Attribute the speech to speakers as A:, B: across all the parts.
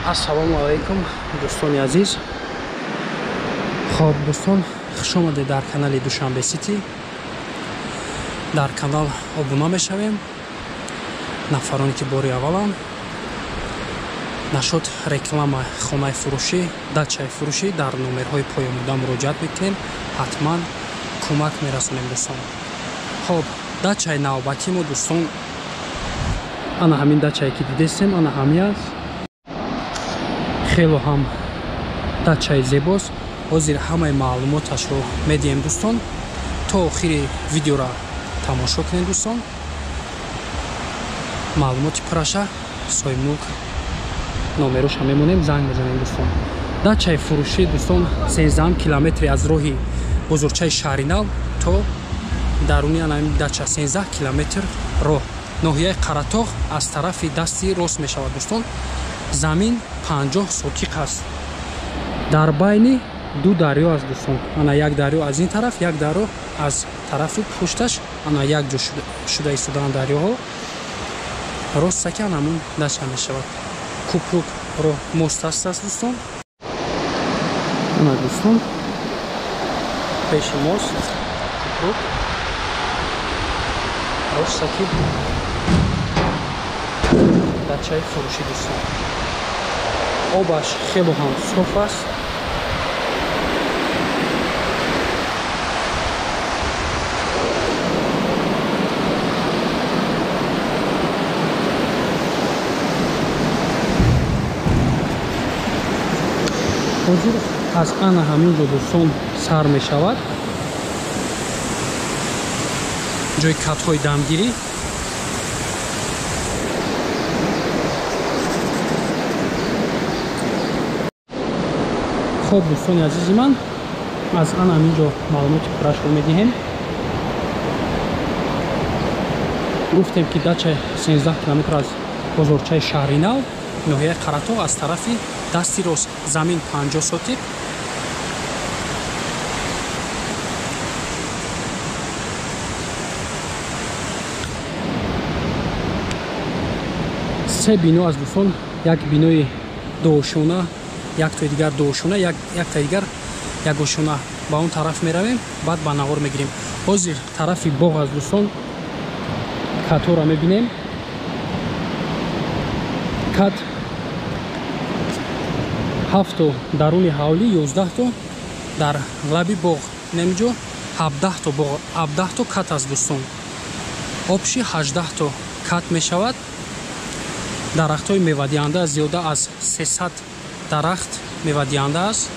A: Ассалому алайкум дӯстони азиз. Хоб дӯстон, хуш омадед дар канали Душанбе Сити. Дар канал обуна мешавем. Нафароне ки бори авваланд, нашуд реклама хонаи фурӯшӣ, дачаи фурӯшӣ дар номерҳои поёнбуда муроҷиат мекунем, ҳатман кӯмак мерасонем дӯстон. Хоб, дачаи навбатии мо дӯстон ана ҳамин дачае ки дидестем, ана ҳамин аст. Хело ҳам дачаи зебост. Ҳозир ҳамаи маълумоташро медиҳем дӯстон. То охири видеора тамошо кунед дӯстон. Маълумоти пурраша соҳибмулк номероша мемонем, занг мезанем дӯстон. Дачаи фурӯшӣ дӯстон 13 километри аз роҳи бозорчаи Шаҳринав то даруни ана дача 13 километр роҳ. Ноҳияи Қаратоғ аз тарафи дасти рост мешавад дӯстон. Замин 50 сотиқ аст. Дар байни ду дарё аст дӯстон. Ана як дарё аз ин тараф, як дарё аз тарафи пушташ, ана як ҷо шуда истодаанд дарёҳо. Ростаки ана ҳамун дача мешавад. Купрук роҳ мост аст дӯстон. Ана дӯстон, пеши мост купрук, ростаки дачаи фурӯшӣ дӯстон. Обаш хело ҳам соф аст. Ҳозир аз ана ҳамин ҷо дӯстон сар мешавад ҷои катҳои дамгирӣ. Хоб дӯстони азизи ман, аз ана ҳамин ҷо маълумоти пуррашро медиҳем. Гуфтем ки дача 13 километр аз бозорчаи Шаҳринав, ноҳияи Қаратоғ, аз тарафи дасти рост, замин 50 сотиқ. Се бино аз дӯстон, як бинои дуошона, яктои дигар дуошона, яктои дигар ягошона. Ба он тараф меравем, баъд ба навор мегирем. Ҳозир тарафи боғ аз дӯстон катора мебинем. Кат 7 то даруни ҳавлӣ, 11 то дар лаби боғ. Немҷо 17 то боғ, 17 то кат аст дӯстон. Обши 18 то кат мешавад. Дарахтҳои мевадиҳанда зиёда аз 300 дарахт мевадиҳанда аст.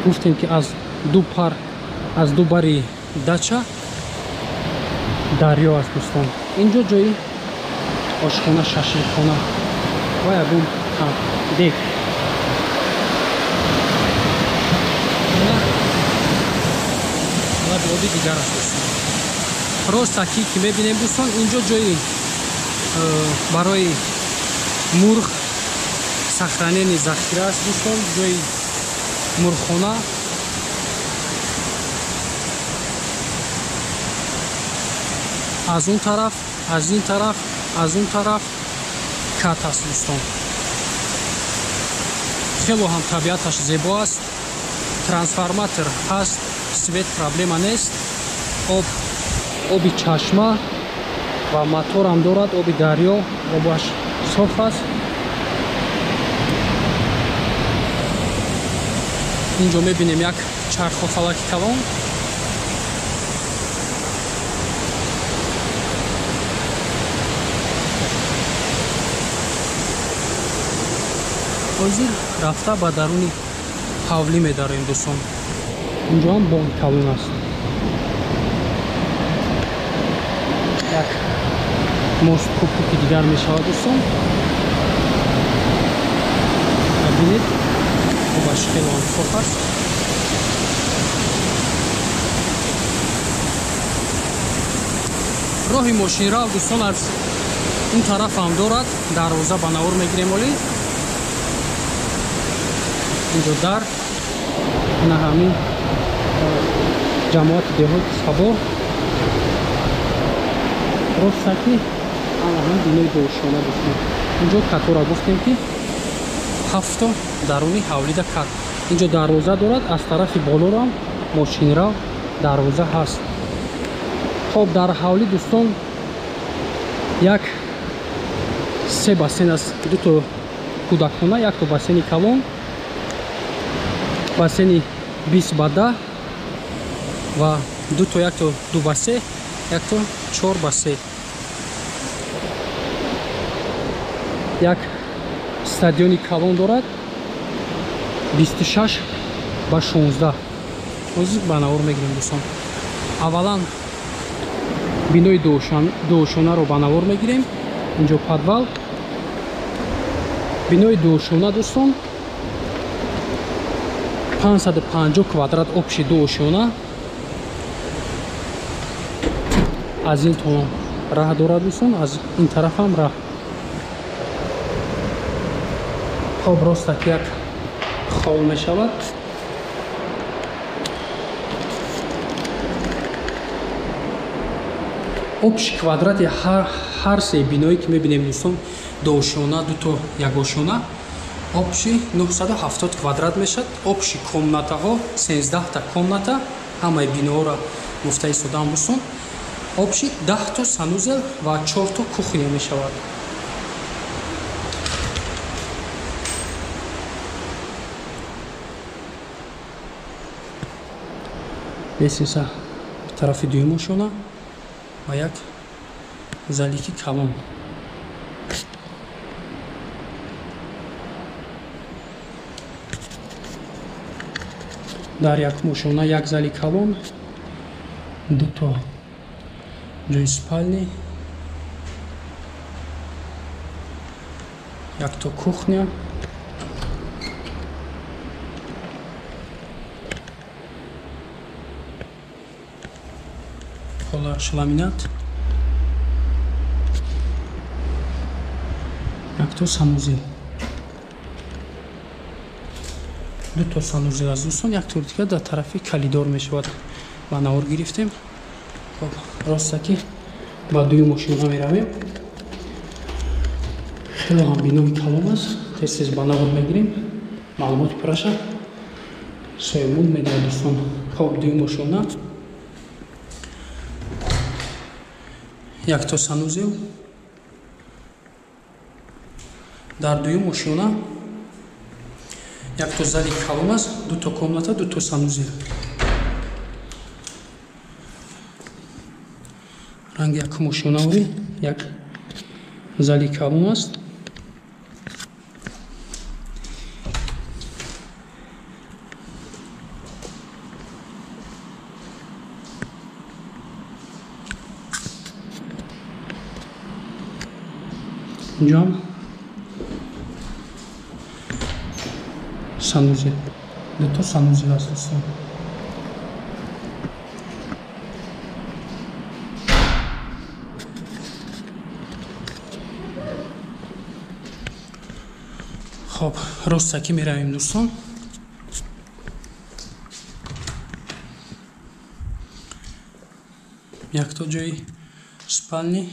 A: Гуфтем ки аз ду пар, аз ду бари дача дарё аст дӯстон. Инҷо ҷои ошхона, шашликхона ва ягон дег. Лаби оби дигар аст дӯстон. Ростаки ки мебинем дӯстон, инҷо ҷои барои мурғ сохранени захира аст дӯстон, ҷои мурғхона. Аз он тараф, аз ин тараф, аз он тараф кат аст дӯстон. Хело ҳам табиаташ зебо аст. Трансформатор ҳаст, свет проблема нест. Об, оби чашма ва моторам дорад, оби дарё, обаш соф аст. Инҷо мебинем як чархофалаки калон. Ҳозир рафта ба даруни ҳавлӣ медароем дӯстон. Инҷо ҳам боғи калон аст. Як мост купруки дигар мешавад дӯстон. Бинед, обаш хело ҳам соф аст. Роҳи мошинрав дӯстон аз он тараф ҳам дорад. Дарвоза ба навор мегирем оли. Инҷо дар ана ҳамин ҷамоати деҳоти Сабо. Ростаки Ана ҳам бинои дуошона дӯстон. Инҷо катора гуфтем ки 7 даруни ҳавлида кат. Инҷо дарвоза дорад, аз тарафи болоро мошинрав дарвоза ҳаст. Хоб дар ҳавли дӯстон як се бассейн аст, дуто кӯдакхона, якто бассейни калон, бассейни 20 ба 10 ва дуто якто 2 ба 3, якто 4 ба 3. Як стадиони калон дорад 26 ба 16. Ҳозир ба навор мегирем дӯстон. Аввалан бинои дуошонаро ба навор мегирем. Инҷо подвал. Бинои дуошона дӯстон 550 квадрат общий дуошона. Аз ин то раҳ дорад дӯстон, аз ин тараф ҳам раҳ. Хоб ростак як хол мешавад. Общий квадрати ҳар се биное ки мебинем дӯстон, дуошона, дуто ягошона, общий 970 квадрат мешавад. Общий комнатаҳо 13 та комната, ҳамаи биноҳоро гуфта истодаам дӯстон. Общий 10 то санузел ва 4 то кухня мешавад. Лестница тарафи дуюмошона ва як залики калон. Дар якмошона як зали калон, дуто ҷои спальни, якто кухня, полаш ламинат, якто санузел, дуто санузел аз дӯстон, як тор дигар дар тарафи калидор мешавад. Ба навор гирифтем. Хоб ростаки ба дуюм мошина меравем. Хеле ҳам бинои калон аст. Тез-тез ба навор мегирем. Маълумоти пурраша соҳибмулк медиҳад дӯстон. Хоб дуюм мошина, якто санузел. Дар дуюм мошина якто зали калон аст, дуто комната, дуто санузел. Ранги якум мошинаори як зали калон аст. Инҷоам санузел, дуто санузел аст дӯстон. Хоб ростаки меравем дӯстон. Якто ҷои спальни,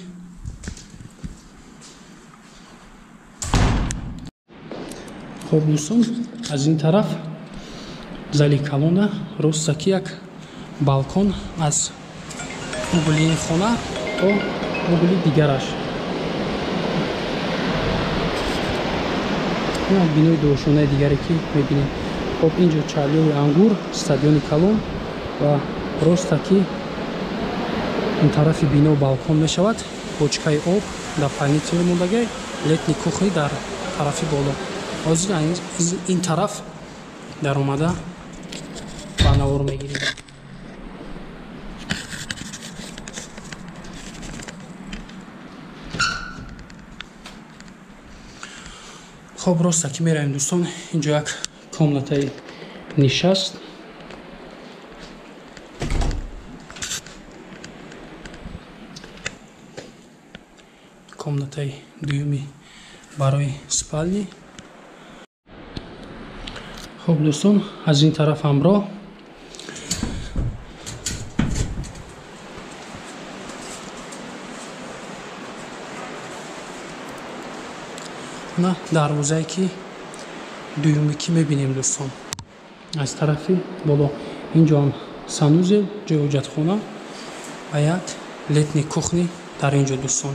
A: Хоб дӯстон, аз ин тараф зали калона, ростаки як балкон аз угли ин хона то угли дигараш. Ин бинои дуошонаи дигаре ки мебинем. Хоб инҷо чарлиҳои ангур, стадиони калон ва ростаки ин тарафи бино балкон мешавад. Бочкаи об дар панитер мондагай, летний кухни дар тарафи боло. Ҳозир ин тараф даромада ба навор мегирем. Хоб ростаки меравем дӯстон. Инҷо як комнатаи нишаст. Комнатаи дуюми барои спальни. Хоб дӯстон, аз ин тараф ҳамроҳ На дарвозае ки дуюме ки мебинем дӯстон, аз тарафи боло инҷо ҳам санузел, ҷои ҳоҷатхона ва як летний кухни дар инҷо дӯстон.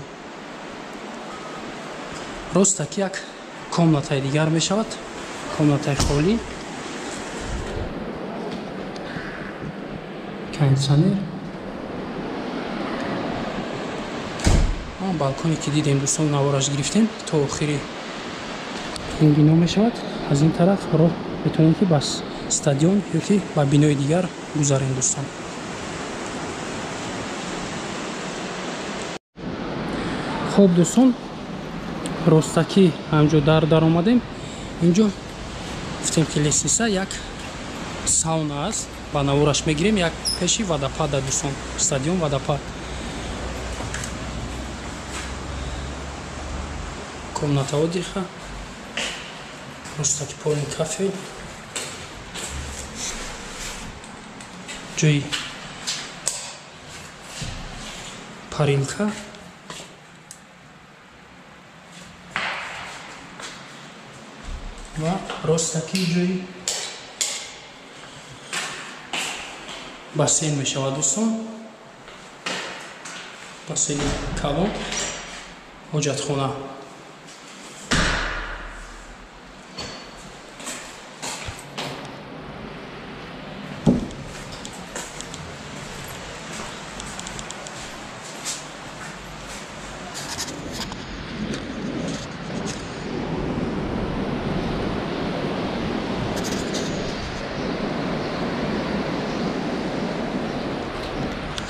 A: Ростаки як комнатаи дигар мешавад, комнатаи холӣ, кондитсионер. Балконе ки дидем дӯстон, навораш гирифтем то охири ин бино мешавад. Аз ин тараф роҳ метавонем ки ба стадион ё ки ба бинои дигар гузарем дӯстон. Хоб дӯстон, ростакӣ ҳамҷо дар даромадем. Инҷо гуфтем ки лестница як сауна аст, ба навораш мегирем, як пеши водопада дӯстон, стадион водопад. Комната отдыха, ростаки полный кафе, ҷои парилка. Ва ростаки ҷои бассейн мешавад дӯстон, бассейни калон, ҳоҷатхона.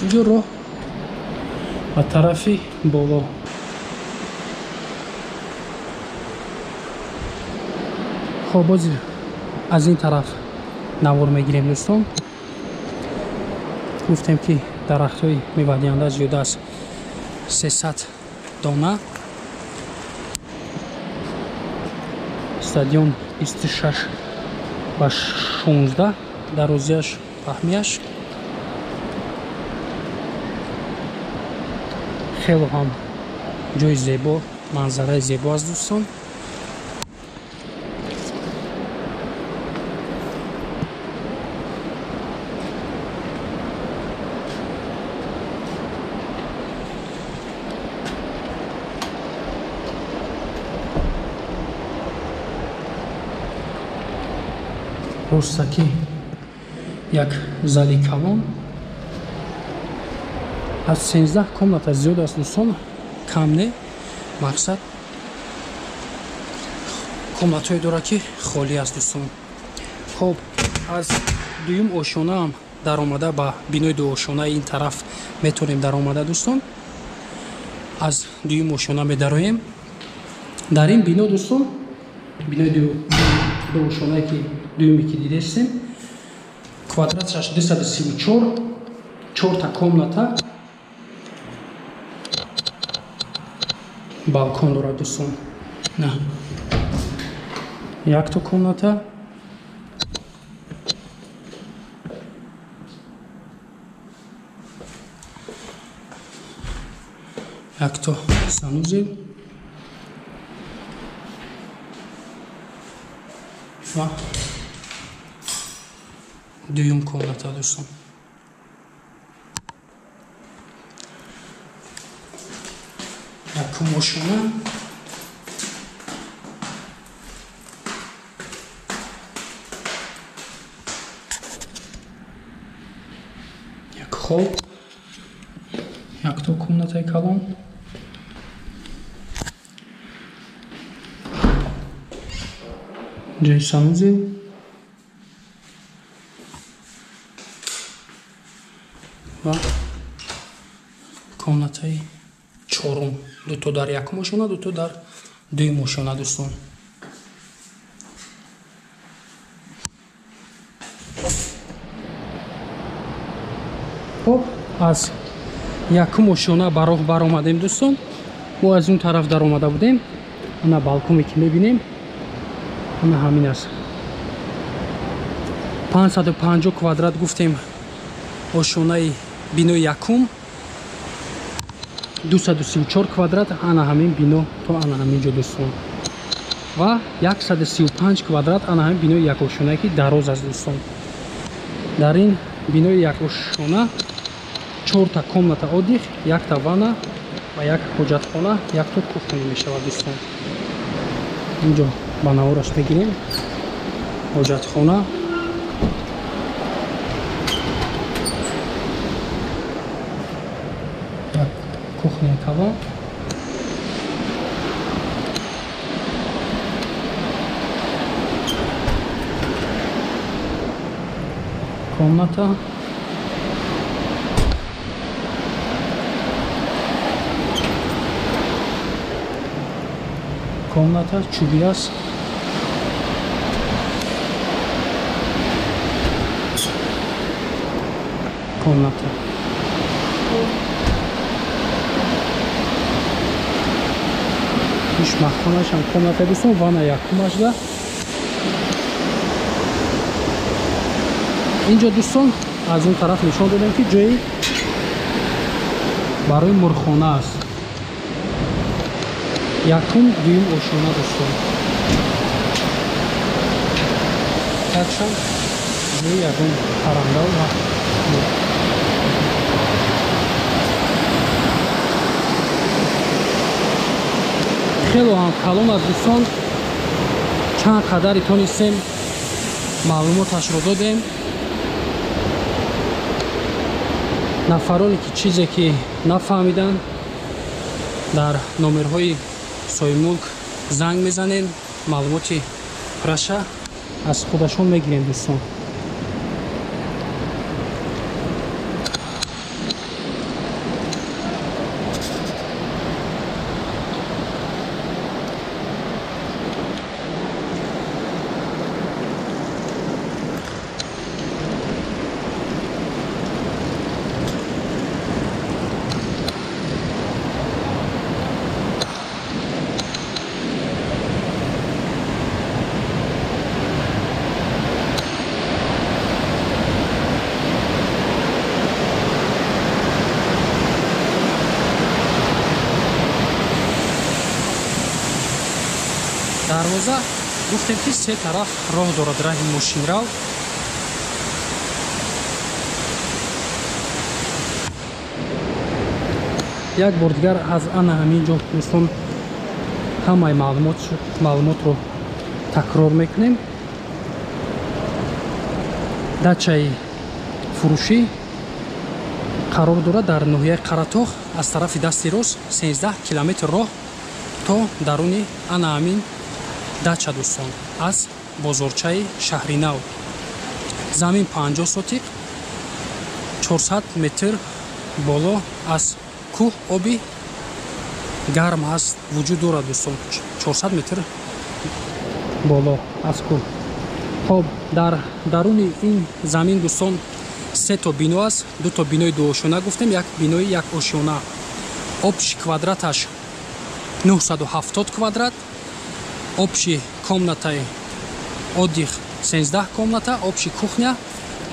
A: Инҷо роҳ ба тарафи боло. Хоб, боз аз ин тараф навор мегирем дӯстон. Гуфтем ки дарахтҳои мевадиҳанда зиёда аз 300 дона. Стадион 26 ба 16 дарозиаш, паҳмияш. Хело ҳам ҷои зебо, манзараи зебо аст дӯстон. Ростакӣ як зали калон, аз 13 комната зиёд аст дӯстон, кам не. Мақсад комнатҳое дорад ки холӣ аст дӯстон. Хоб, аз дуюм ошёнаам даромада ба бинои дуошёнаи ин тараф метавонем даромада дӯстон. Аз дуюм ошёна медароем. Дар ин бино дӯстон, бинои дуошёнае ки дуюме ки дидестем, квадратшаш 234, чорта комната, балкон дорад дӯстон. На якто комната, якто санузел ва дуюм комната дӯстон. Якум ошёна, як хол, якто комнатаи калон, ҷои санузел ва комнатаи чорум. Дуто дар якум ошёна, дуто дар дуюм ошёна дӯстон. Хоб, аз якум ошёна ба роҳ баромадем дӯстон. Мо аз он тараф даромада будем. Ана балконе ки мебинем, ана ҳамин аст. 550 квадрат гуфтем ошёнаи бинои якум, 234 квадрат ана ҳамин бино то ана ҳамин ҷо дӯстон. ва 135 квадрат ана ҳамин бинои якошонае ки дароз аст дӯстон. Дар ин бинои якошона 4та комната отдых, 1та ванна ва як ҳоҷатхона, якто кухня мешавад дӯстон. Инҷо ба навораш мегирем ҳоҷатхона. Як кухняи калон. Комната. Комната чӯбӣ аст. Комната. Иш маххонашам комната дӯстон, ванна якумашда. Инҷо дӯстон аз он тараф нишон додем ки ҷои барои мурғхона аст. Якум, дуюм ошёна дӯстон. Якшам ҷои ягон парранда ва мурғ. Хело ҳам калон аст дӯстон. Чанд қадари тонистем маълумоташро додем. Нафароне ки чизе ки нафаҳмиданд дар номерҳои соҳибмулк занг мезанед, маълумоти пурраша аз худашон мегирем дӯстон. Дарвоза гуфтем ки се тараф роҳ дорад раҳи мошинрав. Як бор дигар аз ана ҳамин ҷо дӯстон ҳамаи маълумотро такрор мекунем. Дачаи фурӯшӣ қарор дорад дар ноҳияи Қаратоғ аз тарафи дасти рост 13 километр роҳ то даруни ана ҳамин дача дӯстон аз бозорчаи Шаҳринав. Замин 50 сотиқ, 400 метр боло аз кӯҳ оби гарм ҳаст вуҷуд дорад дӯстон. 400 метр боло аз кӯҳ. Хоб, дар даруни ин замин дӯстон се то бино аст. Ду то бинои дуошёна гуфтем, як бинои як ошёна. Обши квадраташ 970 квадрат, общий комнатаи отдых 13 комната, общий кухня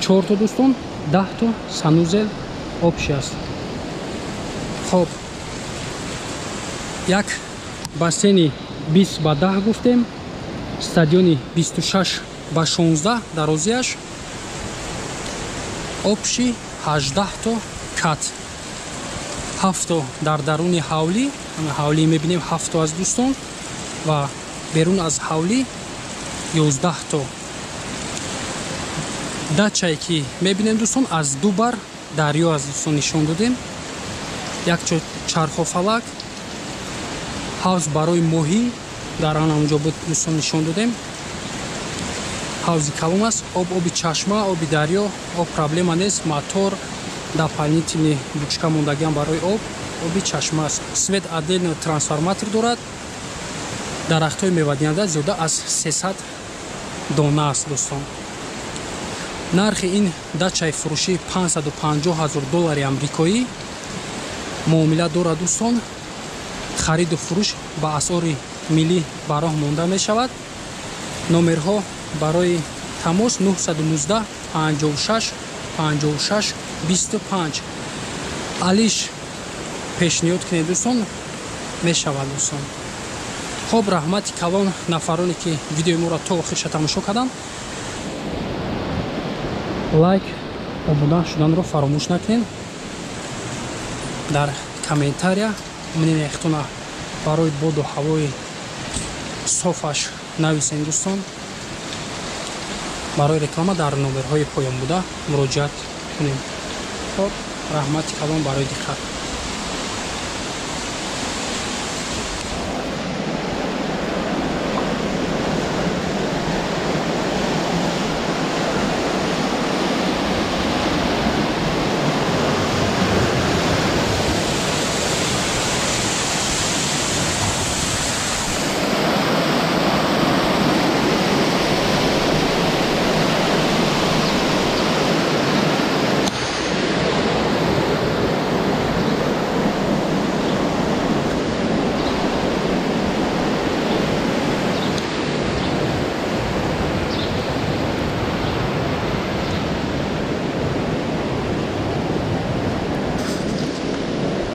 A: 4 то дӯстон, 10 то санузел общий аст. Хоб, як бассейни 20 ба 10 гуфтем, стадиони 26 ба 16 дарозиаш, общий 18 то кат, 7 то дар даруни ҳавлӣ, ҳавлӣ мебинем 7 то аз дӯстон ва берун аз ҳавлӣ 11 то. Дачае ки мебинем дӯстон аз ду бар дарё аз дӯстон нишон додем. Як чархофалак, ҳавз барои моҳӣ дар ан ҳамонҷо буд дӯстон нишон додем. Ҳавзи калон аст, об оби чашма, оби дарё, об проблема нест, мотор, дополнительный бучка мондагиам барои об, оби чашма аст. Свет отдельно трансформатор дорад. Дарахтҳои мевадиҳанда зиёда аз 300 дона аст дӯстон. Нархи ин дачаи фурӯшӣ 550 000 доллари амрикоӣ муомила дорад дӯстон. Хариду фурӯш ба асъори миллӣ ба роҳ монда мешавад. Номерҳо барои тамос 919 56 56 25. Алиш пешниҳод кунед дӯстон, мешавад дӯстон. Хоб, раҳмати калон нафароне, ки видеои моро то охирша тамошо карданд. Лайк, обуна шуданро фаромӯш накунед. Дар комментария мнение худтона барои боду ҳавои софаш нависен, дӯстон. Барои реклама дар номерҳои поён буда муроҷиат кунем. Хоб, раҳмати калон барои диққат.